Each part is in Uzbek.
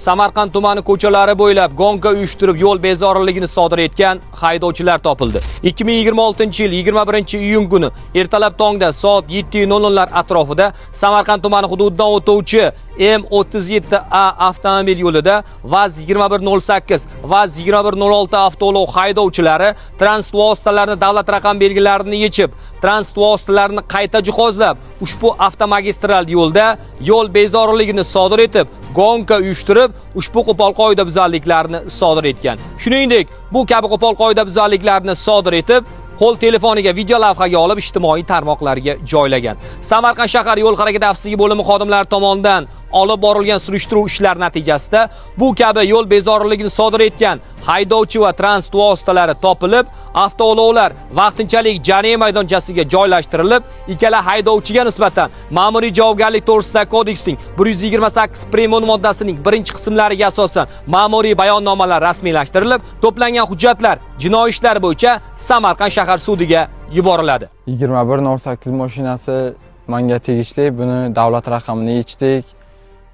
Samarqand tumani ko'chalari bo'ylab gonka uyushtirib, yo'l bezoriligini sodir etgan haydovchilar topildi. 2026-yil 21-iyun kuni ertalab tongda soat 7:00 lar atrofida Samarqand tumani hududidan o'tuvchi M37A avtomobil yo'lida VAZ 2108, VAZ 2106 avtoulov haydovchilari transport vositalarini davlat raqam belgilarini yechib, transport vositalarini qayta jihozlab, ushbu avtomagistral yo'lda yo'l bezoriligini sodir etib, gonka uyushtirib, ushbu qo'pol qoidabuzarliklarni sodir etgan. Shuningdek, bu kabi qo'pol qoidabuzarliklarni sodir etib, qo'l telefoniga video lavhaga olib, ijtimoiy tarmoqlarga joylagan. Samarqand shahar yo'l harakati xavfsizligi bo'limi xodimlari tomonidan olib borilgan surishtiruv ishlari natijasida bu kabi yo'l bezoriligini sodir etgan haydovchi va transport vositalari topilib, avtoulovlar vaqtinchalik jarima maydonchasiga joylashtirilib, ikkala haydovchiga nisbatan Ma'muriy javobgarlik to'g'risidagi kodeksning 128 prim moddasining birinchi qismlariga asosan ma'muriy bayonnomalar rasmiylashtirilib, to'plangan hujjatlar jinoiy ishlar bo'yicha Samarqand shahar sudiga yuboriladi. 2108 mashinasi manga tegishli. Buni davlat raqamini yechdik.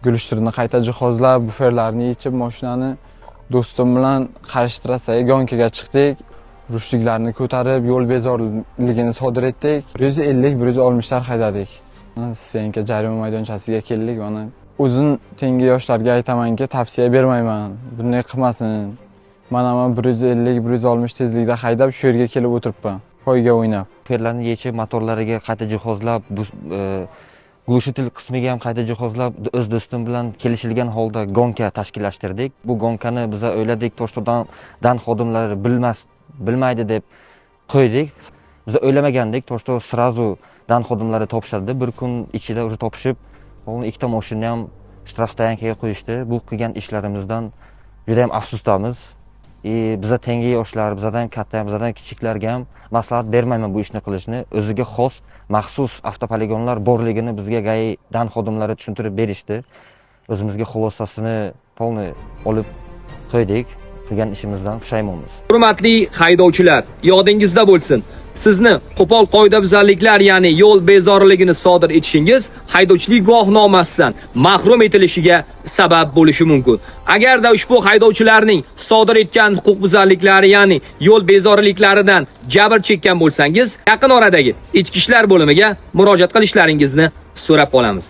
Gulishtirni qayta jihozlab, buferlarni yechib, mashinani do'stim bilan Qarshi trassaga gonkaga chiqdik. Ruchniklarni ko'tarib, yo'l bezorligini sodir etdik. 150, 160 lar haydadik. Stenka jarima maydonchasiga keldik. Mana, o'zim tengi yoshlarga aytamanki, tavsiya bermayman. Bunday qilmasin. Mana man 150, 160 tezlikda haydab shu yerga kelib o'tiribman. Poyga o'ynab. Buferlarni yechib, motorlariga qayta jihozlab, bu глушитель qismiga ham qayta jihozlab, o'z do'stim bilan kelishilgan holda gonka tashkillashtirdik. Bu gonkani biza o'yladik, то что ДАН xodimlari bilmas, bilmaydi deb qo'ydik. Biza o'ylamagandik, то что сразу ДАН xodimlari topshirdi. Bir kun ichida уже topishib, ikkita mashinani ham штрафстоянка ga qo'yishdi. Bu qilgan ishlarimizdan juda ham afsusdamiz. И biza tengi yoshlar, bizadan katta, bizadan kichiklarga ham maslahat bermayman bu ishni qilishni. O'ziga xos maxsus avtopoligonlar borligini bizga ГАИ, ДАН xodimlari tushuntirib berishdi. O'zimizga xulosasini полный olib qo'ydik. Qilgan ishimizdan pushaymonmiz. Hurmatli haydovchilar, yodingizda bo'lsin. Sizni qo'pol qoidabuzarliklar, ya'ni yo'l bezoriligini sodir etishingiz haydovchilik guvohnomasidan mahrum etilishiga sabab bo'lishi mumkin. Agarda ushbu haydovchilarning sodir etgan huquqbuzarliklari, ya'ni yo'l bezoriliklaridan jabr chekkan bo'lsangiz, yaqin oradagi ichki ishlar bo'limiga murojaat qilishlaringizni so'rab qolamiz.